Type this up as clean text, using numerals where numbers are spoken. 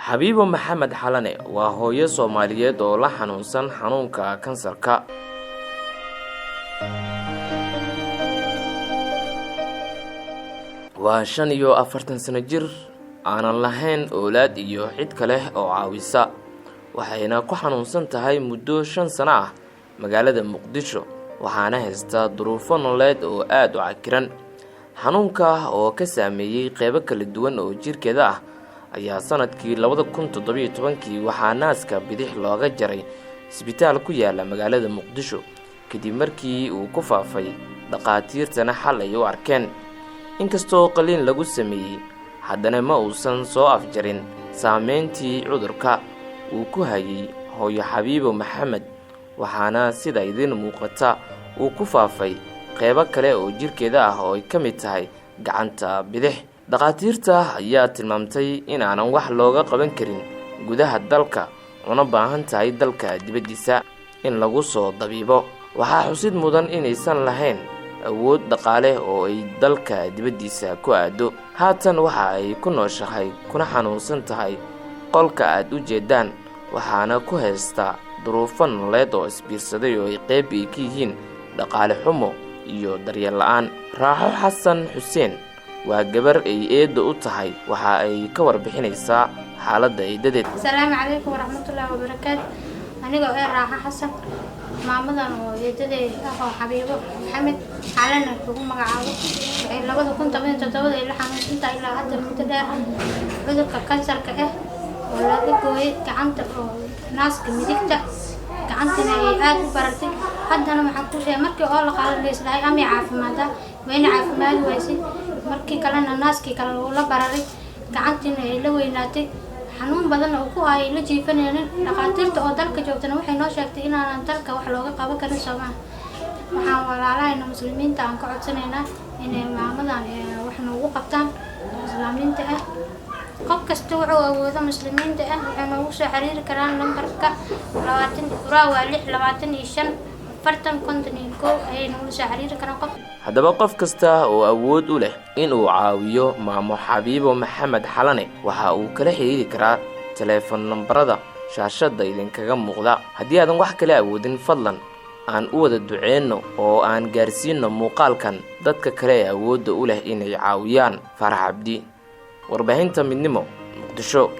Xabiibo Maxamed Xalane waa hooyo Soomaaliyeed oo la xanuunsan xanuunka kansarka. Waa 45 sano jir aanan lahayn oolaad iyo cid kale oo caawisa, waxayna ku xanuunsan tahay muddo 5 sano ah magaalada Muqdisho, waxaana haystaa duruufo nololeed oo aada u cakiran. Xanuunka oo ka saameeyey qeybo kala duwan oo jirkeeda ah ayaa sanadkii 2017-kii waxaa naaska bidix looga jaray isbitaal ku yaala magaalada Muqdisho, kadib markii uu ku faafay, dhaqaatiirtana xal ay u arkeen. Inkastoo qaliin lagu sameeyey, haddana ma uusan soo afjarin saameyntii cudurka uu ku hayay hooyo Xabiibo Maxamed, waxaana sida idiin muuqata uu ku faafay qeybo kale oo jirkeeda ah oo ay ka mid tahay gacanta bidix. Dhakhaatiirta ayaa tilmaamtay in aanan wax looga qaban karin gudaha dalka, una baahan tahay dalka dibaddiisa in lagu soo dabiibo. Waxaa xusid mudan inaysan lahayn awood dhaqaale oo ay dalka dibaddiisa ku aado. Haatan waxa ay ku nooshahay kuna xanuunsan tahay qolka aad u jeedaan, waxaana ku haystaa duruufo nololeed oo isbiirsaday oo ay qeyb ay ka yihiin dhaqaale xumo iyo daryeel la-aan. Raaxo Xasan Xuseen waa gabar ay eedda u tahay, waxa ay ka warbixinaysaa xaaladda eedadeed. Asalaamu calaykum waraxmatullaahi wabarakaatu. Aniga oo Raaxo Xasan, maamadan oo eedaday ah oo Xabiibo Maxamed Xalana lagu magacaabo, waxay 2017-da ay la xanuunsantahay ilaa hadda muddo dheer cudurka kansarka ah oo laga gooyay gacanta oo naaska midigta, gacantina ay aada u barartay. Haddana waxaan ku sheegay markii oo la qaalo leeslahay amay caafimaada, wayna caafimaadi waysay. Markii kalena naaskii kale uu la bararay, gacantiina ay la weynaatay, xanuun badanna uu ku hayay, la jiifanaynin. Dhakhaatiirta oo dalka joogtana waxay noo sheegtay inaanan dalka wax looga qaban karin. Soomaa waxaan walaalahayna muslimiinta aan ka codsanaynaa inay maamadan wax noogu qabtaan islaamiinta ah. Qof kasta wuxuu awoodo muslimiinta ah waxay noogu soo xiriiri karaan lambarka 20 furaa waa 6 25 40 51 ayay noogu soo xiriiri karaan qof. Haddaba qof kasta oo awood u leh inuu caawiyo maamo Xabiibo Maxamed Xalane waxa uu kala xiriiri karaa teleefon nambarada shaashadda idinkaga muuqda. Haddii aadan wax kale awoodin, fadlan aan u wada duceenno oo aan gaarsiinno muuqaalkan dadka kale ee awoodda u leh inay caawiyaan. Faarax Cabdi, warbaahinta Midnimo, Muqdisho.